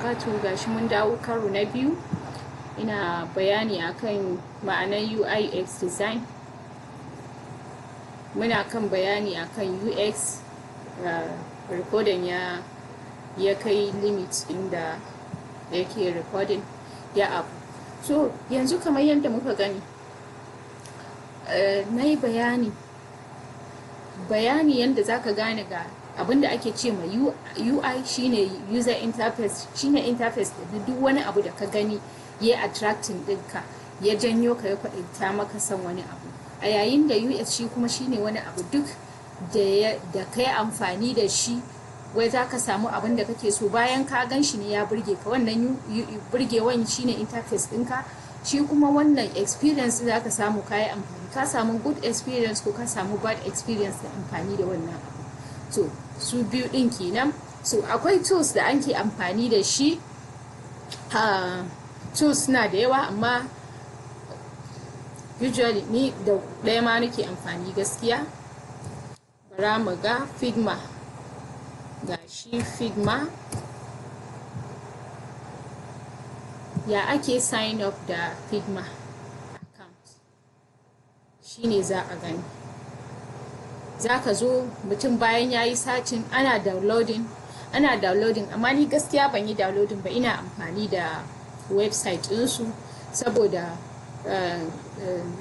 Wabarakatuh. Gashi mun dawo karo na biyu. Ina bayani akan ma'anar UI UX design. Muna kan bayani akan UX. Recording ya kai limit inda yake recording ya abu. So yanzu kamar yadda muka gani, na yi bayani yadda za ka gane ga abinda ake ce ma UI, shine user interface, shine interface da duk wani abu da ka gani ya attracting ɗinka, ya janyo ka, ya kwaɗaita maka son wani abu. A yayin da UX shi kuma shine wani abu duk da ka yi amfani da shi, wai za ka samu abin da kake so bayan ka gan shi ne ya burge ka. Wannan burgewan shine interface ɗinka. Shi kuma wannan experience za ka samu, ka yi amfani, ka samu good experience ko ka samu bad experience da amfani da wannan abu. To, su biyu ɗin kenan. So akwai tools da ake amfani da shi. Tools suna da yawa, amma usually ni da ɗaya ma nake amfani gaskiya. Bara mu ga Figma. Ga shi Figma. Ya ake sign up da Figma account shine za a gani. Za ka zo mutum bayan ya yi searching, ana downloading, amma ni gaskiya ban yi downloading ba. Ina amfani da website ɗinsu saboda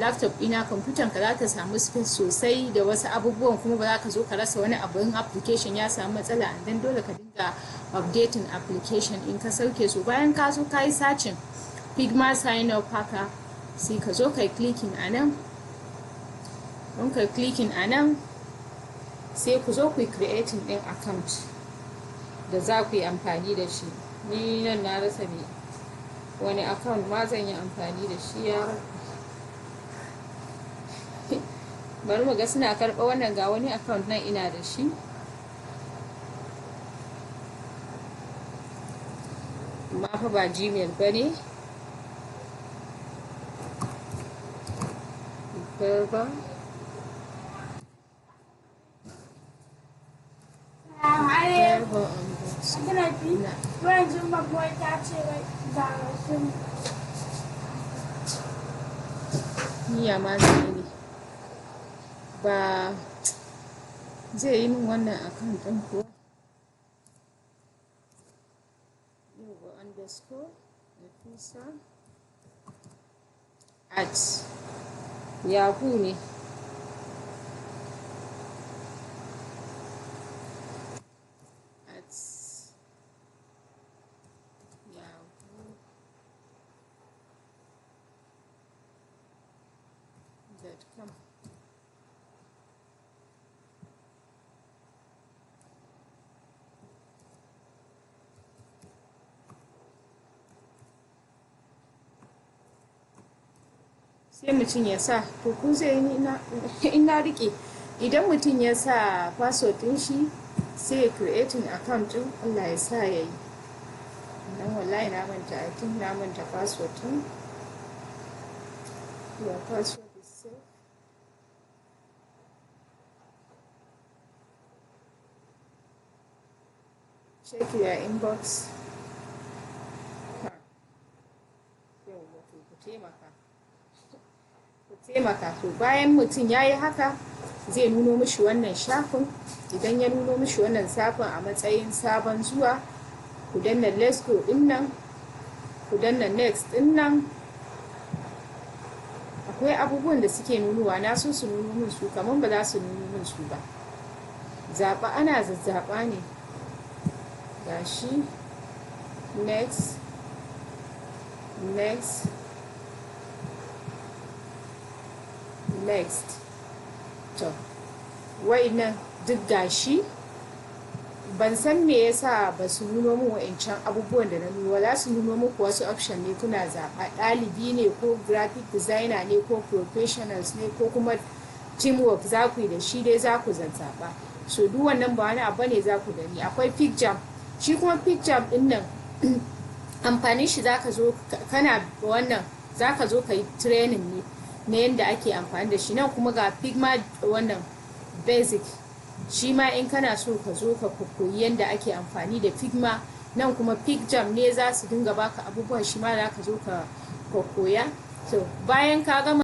laptop ina, kwamfutan ka za ta samu space sosai da wasu abubuwan, kuma ba za ka zo ka rasa wani abu in application ya samu matsala, and then dole ka dinga updating application in ka sauke su. Bayan ka zo ka yi searching Figma sign up haka, sai ka zo ka yi clicking a nan. Don ka clicking a nan, sai ku zo ku yi creating ɗin account da za ku yi amfani da shi. Ni nan na rasa me wani account ma zan yi amfani da shi. Ya bari mu ga suna karɓa wannan. Ga wani account nan ina da shi, amma fa ba Gmail ba ne ba. Kina ji? Yanzu mabuwai ta ce wai ga sun Niyya ma zai ne ba zai yi min wannan account ɗin kuwa. Yauwa, _Nafisa@yahoo ne. @yahoo.com. Sai mutum ya sa, to ku zai yi in na rike. Idan mutum ya sa password ɗin shi, sai ya creating account ɗin. Allah ya sa ya yi nan. Wallahi na manta, I think na manta password ɗin. Your password is safe. Check your inbox. Yauwa, to ku taimaka, ku taimaka. To, bayan mutum ya yi haka, zai nuno mishi wannan shafin. Idan ya nuno mishi wannan shafin a matsayin sabon zuwa, ku danna "Let's go" din nan, ku danna "Next" din nan. Akwai abubuwan da suke nunuwa, na so su nuno min su, kamar ba za su nuno min su ba. Zaɓa, ana zazzaɓa ne. Gashi, next, next, next. To, wa'innan duk gashi. Ban san me yasa ba su nuno min wa'incan abubuwan da na nuno. Za su nuno muku wasu option ne, kuna zaɓa: ɗalibi ne, ko graphic designer ne, ko professionals ne, ko kuma teamwork za ku yi da shi dai, za ku zazzaɓa. So duk wannan ba wani abu ne, za ku gani akwai FigJam. Shi kuma FigJam din nan, amfanin shi, zaka zo kana wannan, zaka zo ka yi training ne na yadda ake amfani da shi. Nan kuma ga Figma wannan basic. Shi ma in kana so ka zo ka koyi yadda ake amfani da Figma, Nan kuma FigJam ne, za su dinga baka abubuwa, shi ma za ka zo ka koya. So bayan ka gama